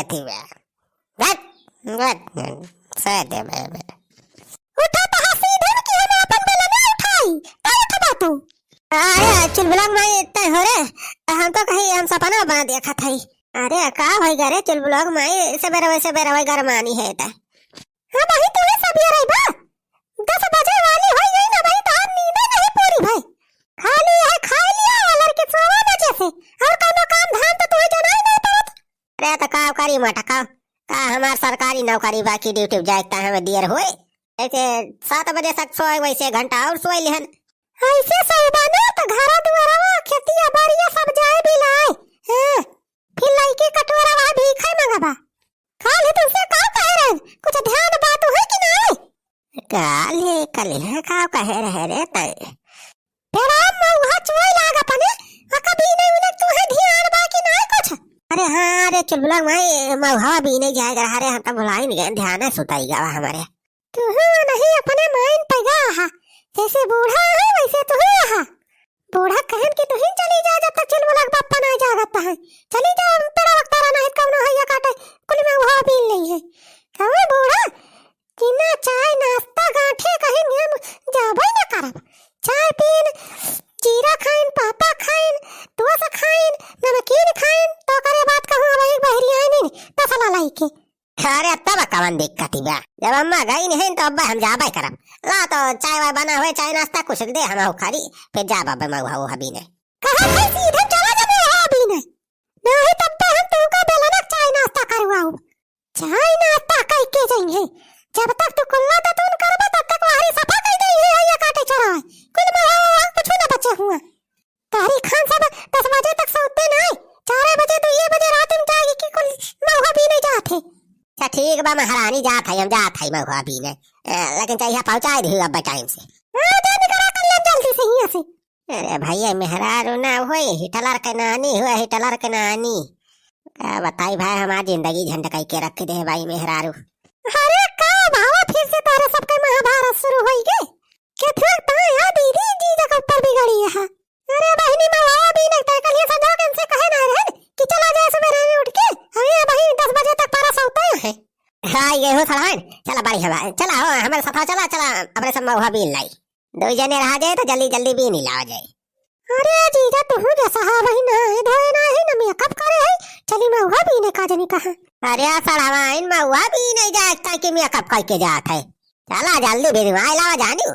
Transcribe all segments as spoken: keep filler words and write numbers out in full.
थी बे। धत, धत, सह दे बे, बे। उठा तो हंसी धन की हम अपन बेलना उठाई, का उठबा तू? अरे, चुलबुला माई, तै हो रे? हम तो कहीं हम सपना बना देखत हई। अरे, का होई गा रे चुलबुला माई, सबेरे, सबेरे गरमानी है तै। हाँ भाई, तू ही सब ये रही बा। दस बजे वाली होई गई ना भाई, तो हम नींद नहीं पूरी भाई। खाली है खाई लिया और लड़के सोवा बजे से, और कोनो काम धाम तो तुम्हें जनाई नहीं पड़त। अरे तो का करी मटका, का हमार सरकारी नौकरी बाकी ड्यूटी जाए ता हमें देर होए। ऐसे सात बजे तक सोए, वैसे घंटा और सोए लिहन। ऐसे सोए बाने तो घरा दुआरवा खेतिया बाड़िया सब जाए भी लाए। हाँ, फिर लइके कटोरा वहाँ भीखे मंगबा। काल ही तुमसे का कहे रहे, कुछ ध्यान बात है कि नहीं? काल ही, कल ही का कहे रहे रे तै? पेड़ा महुआ चुआई लाग अपने, अका बीने उने तुहे ध्यान बा कि नहीं कुछ? अरे हाँ रे चुलबुला माई, महुआ बीने जाए रहा रे, हम तो भुलाई नहीं गए, ध्यान है सुताई गवा हमारे। तुहू नहीं अपने माइन पे गा हा, जैसे बूढ़ा है वैसे तुहू हा। बूढ़ा कहन कि तुहिन चली जा, जब तक चुलबुला के बापा ना जागत है। चली जा, हम पेड़ा वक्तारा नहीं कौनो हैया काटे, कुल महुआ बीन नहीं है। कहो बूढ़ा, बिना चाय नाश्ता गांठे कहीं हम जाबे ना करब। चाय पीन, जीरा खाइन, पापा खाइन, डोसा खाइन, नमकीन खाइन, तो करे बात कहूँ अब एक बहरी आइन तसला लाई के। अरे तब कवन दिक्कत ही बा, जब अम्मा गई नहीं तो अब हम जाबे करब। ला तो चाय वाय बना हुए, चाय नाश्ता कुछ दे हम खाली, फिर जाब अब महुआ बीने। कहा था सीधे चला जा महुआ बीने, नहीं तब तो हम तुमका बेलना चाय नाश्ता करवाऊ। चाय नाश्ता कई के जाइए, जब तक तू कुल्ला दतून करबा तब तक वहरी सफा कई दे है, ये काटे चराए। कुल महुआ कुछ ना बचे हुआ। तारी खान सब दस बजे तक सोते नहीं, चार बजे, दो बजे रात में जागी कि कुल महुआ बीने जात है। अच्छा ठीक बा महारानी, जात है, हम जात है महुआ बीने। ए, लेकिन चाहिए पहुँचाए दी अब टाइम से। हाँ, जल्दी करा, कर ले जल्दी से हियाँ से। अरे भैया मेहरारू ना होए, हिटलर के नानी हुए, हिटलर के नानी। का बताई भाई, हमार जिंदगी झंड कई के रख दे भाई मेहरारू। अरे का भावा, फिर से तारे सबके महाभारत शुरू होई गे? के फिर ताया दीदी जीजा के ऊपर बिगड़ी है। अरे बहिनी, महुआ बीने तय कलिया संजोग इनसे कहे ना रहन कि चला जाए सुबह रहने उठ के। अभी बहिनी दस बजे तक पारा सोते हैं। हाँ, ये हो सड़ाइन। चला बढ़िया बा। चला हो, हमारे साथ चला, चला, अपने सब महुआ बीन लाई। दो जने रहा जाए तो जल्दी जल्दी बीन ही लावा जाए। अरे जीजा, तू जैसा हा वही ना है, धोए ना है, ना मेकअप करे है। चली महुआ बीने का जनी कहा। अरे सड़ाइन, महुआ बीने जाए ताकि मेकअप करके जात है। चला जल्दी बीन लावा जानी।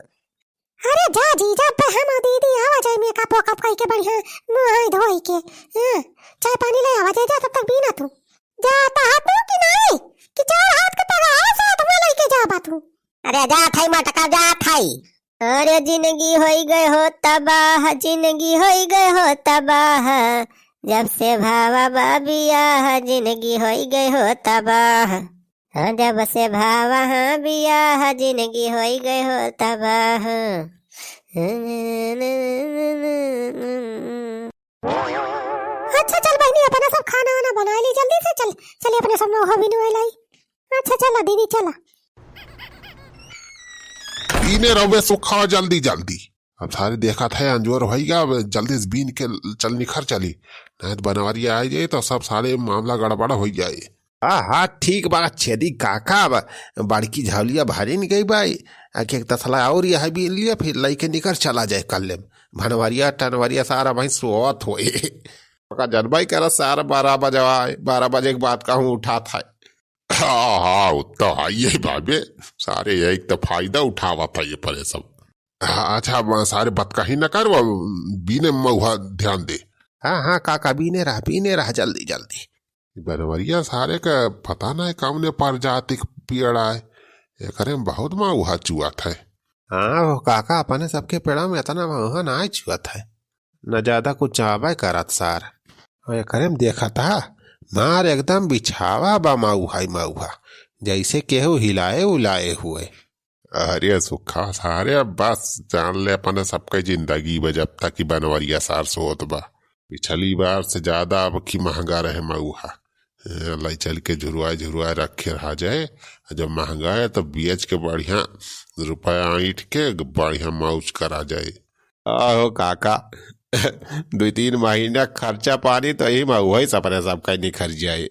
अरे जा जीजा, अबे हम दीदी आवा जाए मेकअप वेकअप कई के बढ़िया नहाई धोई के। हाँ, चाय पानी ले आवा जाए, जा तब तक बीना तू। जाता है तू कि नहीं? कि चार हाथ के पगहा साथ में लेके जाबा तू? अरे जा थाई मटका, जा थाई। अरे जिंदगी होई गए हो तबाह, जिंदगी होई गए हो तबाह, जब से भावा बा बियाह, जिंदगी होई गए हो तबाह। हाँ, जब से भावा हाँ बियाह, जिंदगी होई गए हो तबाह। अच्छा चल बहिनी, अपना सब खाना वाना बना ली जल्दी से, चल, चल अपने सब महुआ बीने लाई। अच्छा चला दीदी, चला। बीने रहुए सुखा जल्दी जल्दी। अब सारे देखत है अंजोर भइया, अब जल्दी से बीन के चल निखर चली, नहीं तो बनवरिया आ जाए तो सब सारे मामला गड़बड़ हो जाए। हाँ, हाँ, ठीक बा, छेदी काका, अब बड़की झौलिया भरिन गई बा, एक, एक तसला और यह बीन लिया, फिर लइके निकर चला जाए कल्ले में। भनवरिया, टनवरिया सारा वहीं सोवत होए। ओका जनबाई करा सारा बारह बजे आए, बारह बजे के बाद कहूँ उठात है। हाँ, हाँ, उ तो है ये बाबे, सारे यही तो फायदा उठावत है ये परे सब। हाँ, अच्छा, अब सारे बतकही न कर, वो बीने महुआ ध्यान दे। हाँ, हाँ, काका, बीने रहा, बीने रहा, जल्दी, जल्दी। बनवरिया सारे का पता नहीं कौने प्रजाति के पेड़ आए, एकरे में बहुत महुआ चुआत है। हाँ, वो काका, अपने सबके पेड़ा में इतना महुआ ना चुआत है, न ज्यादा कुछ चाहबे करत सार। और एकरे में देखा था, मार एकदम बिछावा बा महुआ ही महुआ, जैसे केहू हिलाए उलाए हुए। अरे सुखा सारे, अब बस जान ले, अपने सबके जिंदगी में जब तक कि बनवरिया सार सोत बा, पिछली बार से ज्यादा अब की महंगा रहे महुआ। ए, लाई चल के झुरवाए झुरवाए रखे रहा जाए, जब महंगा है तो बेच के बढ़िया रुपया ईंट के बढ़िया मौज करा जाए। आहो काका, दो तीन महीना खर्चा पानी तो यही महुआ ही सपने सब कहीं निखर जाए।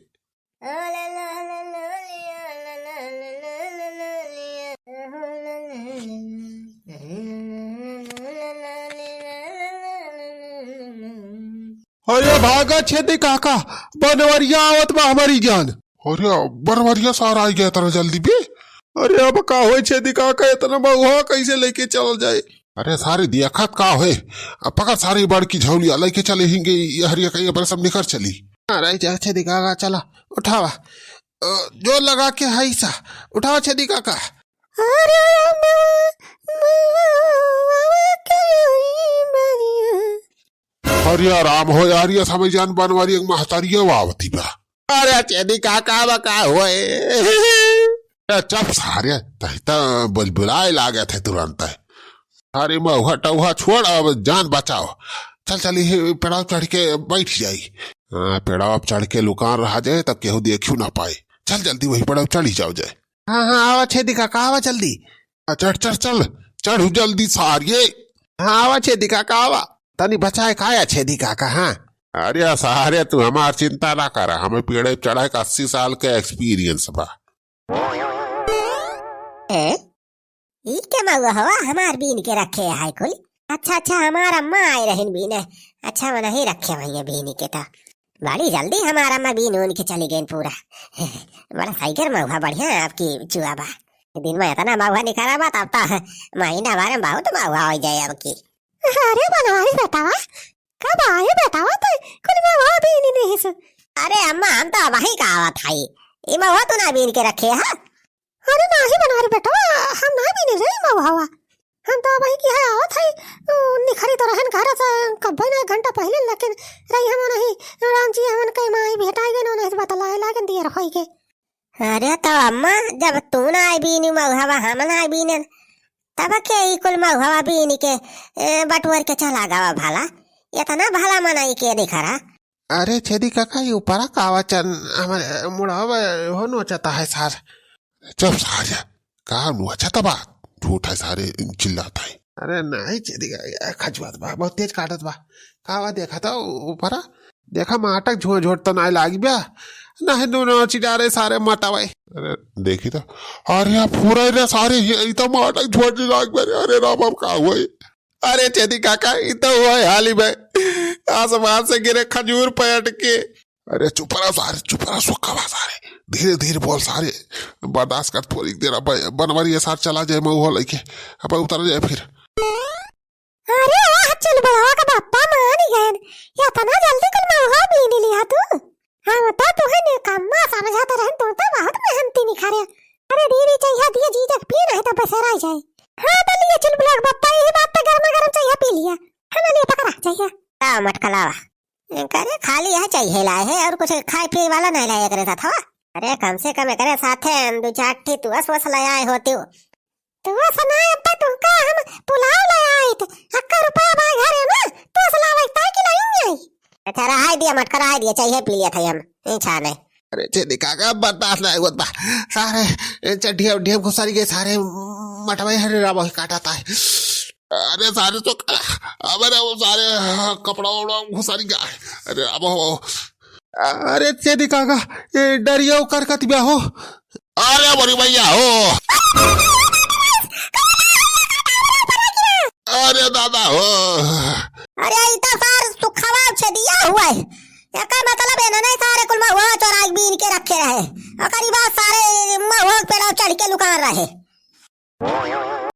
अरे भागा छेदी काका, बनवरिया आवत बा हमरी जान। अरे बनवरिया सार आइ गया इतना जल्दी बे। अरे अब का होई छेदी काका, इतना महुआ कैसे लेके चल जाए? अरे सारे देखत का होए, अब पकड़ सारे बड़की झौलिया लेके चले हिंगे, ये हरिया कहीं पर सब निकर चली। अरे जा छेदी काका चला, उठावा। अ, जोर लगा के हाइसा, उठावा छेदी काका। अरे मवा, मवा, मवा, कई मरिया। अरे राम हो यार, ये समय जान बनवारी एक महतारिया आवती बा। अरे छेदी काका बा का होए? ए, चुप सारे, तही त बुलबुलाए लागत है तुरंत है। अरे महुआ टहुआ छोड़, अब जान बचाओ। चल चल, ये पेड़ाव चढ़ के बैठ जाई। हाँ, पेड़ाव चढ़ के लुकान रहा जाए, तब केहू देखियो ना पाए। चल जल्दी वही पेड़ाव चढ़ी जाओ जाए। हाँ, हाँ, आवा छेदी काका, आवा जल्दी। आ, चढ़, चढ़, चल, चढ़ू जल्दी सारिये। हाँ, आवा छेदी काका, आवा। तनी बचाए खाया छेदी काका, हाँ। अरे सारे, तू हमार चिंता ना करा, हमें पेड़े चढ़े का अस्सी साल के experience बा। ए? ई के महुआ हवा हमार बीन के रखे है कुल? अच्छा, अच्छा, हमार अम्मा आए रहिन बीने। अच्छा, वो नहीं रखे हुए बीन के तो। बड़ी जल्दी हमार अम्मा बीन ऊन के चली गईन पूरा। बड़ा सही कर महुआ बढ़िया आपकी चुआ बा। दिन में इतना महुआ निकाला बा, तब तो महीना भर में बहुत महुआ हो जाए अब की। अरे बनवारी बेटावा, कब आए बेटावा तै? कुल महुआ बीनी नहीं सु। अरे अम्मा, हम तो वही का आवत हई। ई महुआ तू ना बीन के रखे है? अरे नाही बनवारी बेटावा, हम ना बीने जाई महुआ। हम तो वही की है आवत हई। ओ, निखरी तो रहन घर से कब्बे ना एक घंटा पहले, लेकिन रही हम नहीं, राम जी हमन के माई भेटाई गए, नहीं बतलाए लागन देर होई गए। अरे तो अम्मा, जब तू ना आई बीनी महुआ, हम ना आई बीने, तब के ई कुल महुआ बीनी के, ए, बटोर के चला गवा भला? इतना भला मनई के दिखरा। अरे छेदी काका, ये ऊपरा का वचन, हमारे मुड़ावा हो नोचता है सार। चुप सारे, का नोचता बा? झूठ है सारे, चिल्लात है। अरे नहीं छेदी काका, खजुआत बा, बहुत तेज काटत बा। का बा देखा था ऊपरा? देखा माटक झोंझोट तो नाय लागी बा। नहीं दोनों चिडारे सारे मटावे। अरे देखी तो, अरे पूरा रे सारे, ये तो माटक झोंझोट लाग बा। अरे राम, अब का हुआ? अरे छेदी काका, ई तो हुआ है हाली में। आसमान से गिरे खजूर पलट के। अरे चुप रहा सारे, चुप रहा, सुखा बा सारे। धीरे धीरे बोल सारे। बर्दाश्त कर, थोड़ी देर अब बनवारी ये सार चला जाए, महुआ लेके। अब उतर जाए फिर। अरे वाह, चुलबुलवा का बापा मान गए। इतना जल्दी कुल महुआ बीन लिया तू? हम तो तुहे निकम्मा समझत रहन, तू तो बहुत मेहनती निखरे। अरे दीदी चाहिए दिए जीजक पी, नहीं तो बसेरा जाए। हाँ तो लिए चुलबुलवा का बापा, यही बात पे गर्मा गर्म चाहिए पी लिया। हम लिए पकड़ा चाहिए। का मटकलावा? करे खाली है चाहिए लाए है और कुछ खाए पिए वाला नहीं लाए एकरे साथ, हवा? अरे कम से कम एकरे साथे दो चार ठी तुअस वस ले आए होती हो। तुअस ना अब्बा, तुहका हम पुलाव ले आइत। अक्का रुपया बा घरे में, तुअस लावे ताई कि लाई आई। अच्छा रहाई दिया मटका, रहाई दिया, चाहिए पी लिया था हम, इच्छा नहीं। अरे छेदी काका, बर्दाश्त नहीं होत बा। सारे चड्ढिया उड्ढिया घुसर गए, सारे मटवे हरे राबो काटा था। अरे सारे तो, अबे रे वो सारे कपड़ा वपड़ा घुसर गया। अरे अब हो। अरे छेदी काका, ए डरिया करकत बा हो। अरे बड़ी भैया हो। अरे दादा हो। अरे ई तो सार सुखवा छेदिया हुआ है। एकर मतलब है ना, नहीं सारे कुल महुआ चोराई बीन के रखे रहे। ओकरी बाद सारे महुआ पेड़वा चढ़ के लुका रहे।